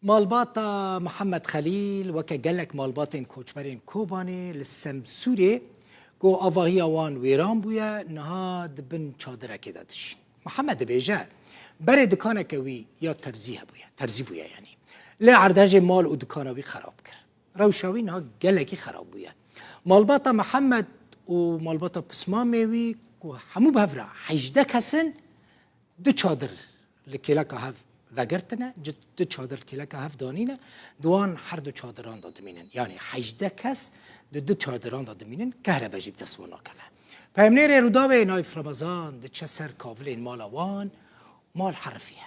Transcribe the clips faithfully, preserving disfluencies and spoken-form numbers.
Malbata Mihemed Xelîl weke gelek malbatên koçberên Kobanê li Semsûrê ku avahiya wan wêran bûye, niha di bin çadirekê de dijîn. Mihemed dibêje, berê dikaneke wî ya terzî hebûye, terzî bûye yanî. Lê erdhejê mal û dikana wî xerab kir. Rewşa wî niha gelekî xerab bûye. Malbata Mihemed û malbata pismamê wî ku hemû bi hev re hejdeh kes in, du çadir li kêleka hev vegirtine, ci-, du çadir li kêleka hev danîne, di wan her du çadiran de dimînin. Yanî hejdeh kes di du çadiran de dimînin, kehrebe jî bi dest wan nakeve. Peyamnêrê Rûdawê Naif Remezan diçe ser kavilên mala wan, mal herifiye.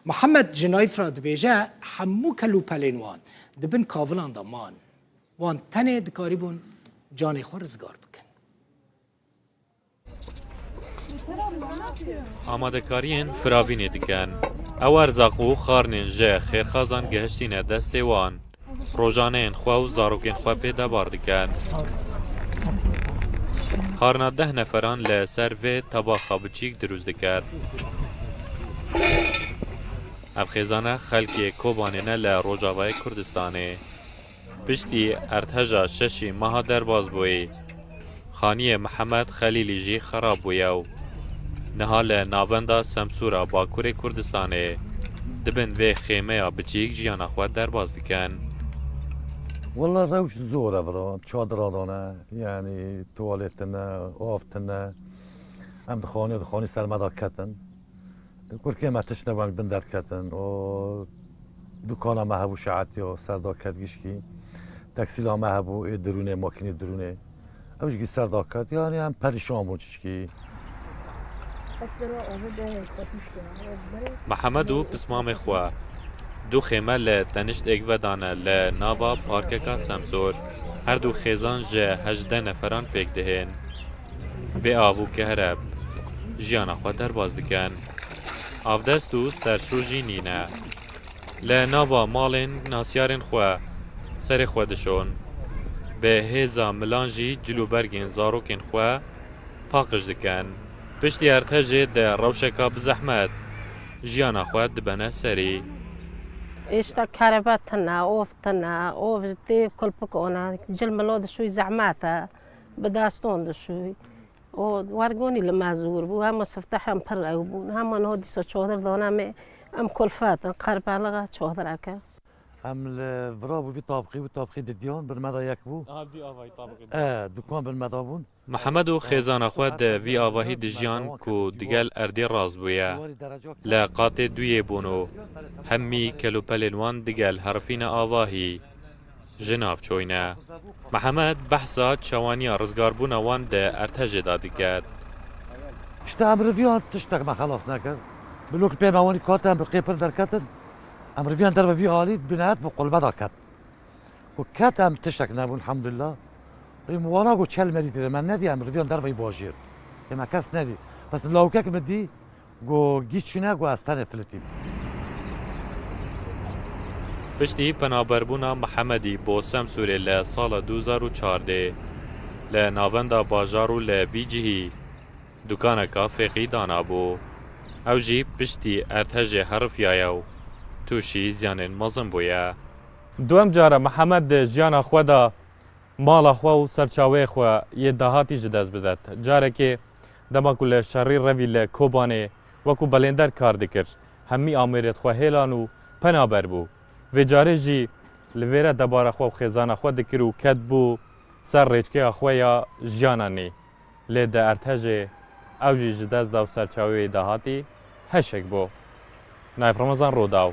Mihemed ji Naif re dibêje, hemû kelûpelên wan di bin kavilan de man. Wan tenê dikarîbûn canê xwe rizgar bikin. Amadekariyên firavînê dikin. Ew erzaq û xarnên ji xêrxazan gihiştîne destê wan. Rojaneyên xwe û zarokên xwe pê debar dikin. Xarna deh neferan li ser vê tebaxa biçîk dirûst dikir. Ev xêzane xelkê Kobanê ne li Rojavayê Kurdistanê. Piştî erdheja şeşê meha derbas bûyî. Xaniyê Mihemed Xelîlî jî xerab bûye û niha li navenda Semsûra Bakurê Kurdistanê di bin vê xêmeya biçîk jiyana xwe derbas dikin. Wela rewş zor e vira, çadira dane, yanî tuwalet tune, av tune. Em di xanî, di xanî ser me de ketin. Kurkê me tişt nebû, em bin derketin. O dukana me hebû şeetiya ser de ket gişkî. Teksîla me hebû ê dirûnê, makînê dirûnê. Ew jî ser de ket. Yanî em perîşan bûn çişkî. Mihemed û pismamê xwe du xême li teniştêk vedane li nava parkeka Semsor. Her du xêzan ji hejdeh neferan pêk dihên. Bê av û kehreb jiyana xwe derbas dikin. Avdest û serşûr jî nîne. Li nava malên nasyarên xwe serê xwe dişon. Bi hêza milan jî cilûbergên zarokên xwe paqij dikin. Piştî erdhejê di rewşeka bi zehmet jiyana xwe dibene serî. Êşta kerebe tine, ov tine, ov ji tê kulpik ona, cil milo dişûy zehmet e, bi deston dişûy. O wergonî li me zûr bû, hema siftehên pir ew bûn, hema niha dîsa çadir dane me, em kulfet in, qerbeliga çadireke. Em li vira bû vî tabqî, wî tabqî didiyan, bin me de yek bû. Aha, dî avayî tabqî. E, dukan bin me de bûn. Mihemed û xêzana xwe di vî avahî dijiyan ku digel erdê rast bûye. Li qatê duyê bûn û hemî kelûpelên wan digel herifîne avahî ji nav çoyne. Mihemed behsa çawaniya rizgarbûna wan di erdhejê de diket. Îşte em riviyan tiştek me xelas nekir. Bi lok pê me wanî kat em bi qê pir derketin. Em riviyan derve vî alî, bîne het bi qulbe de ket. Ku ket em tiştek nebûn, elhamdulillah. Rîm wana ku çel me dî têde, me nedî em riviyan derveyî bajêr. Ê me kes nedî. Bes lawkek min dî, ku gî çûne, ku ez tenê filitîm. Piştî penaberbûna Mihemedî bo Semsûrê li sala du hezar û çardeh, li navenda bajar û li vî cihî dukaneka fêqî danabû. Ew jî piştî erdhejê herifiyaye û tûşî ziyanên mezin bûye. Duem cara Mihemed di jiyana xwe de mala xwe û serçaweyê xwe yê dahatî ji dest bidet. Carekê dema ku li şerî revî li Kobanê wekû belênder kar dikir, hemî amêrêt xwe hêlan û penaber bû. Vê carê jî li vêre debara xwe û xêzana xwe dikir û ketbû ser rêçkeya xwe ya jiyana nî. Lê di erdhejê ew jî ji dest da û serçaweyê dahatî heşek bû. Naif Remezan, Rûdaw.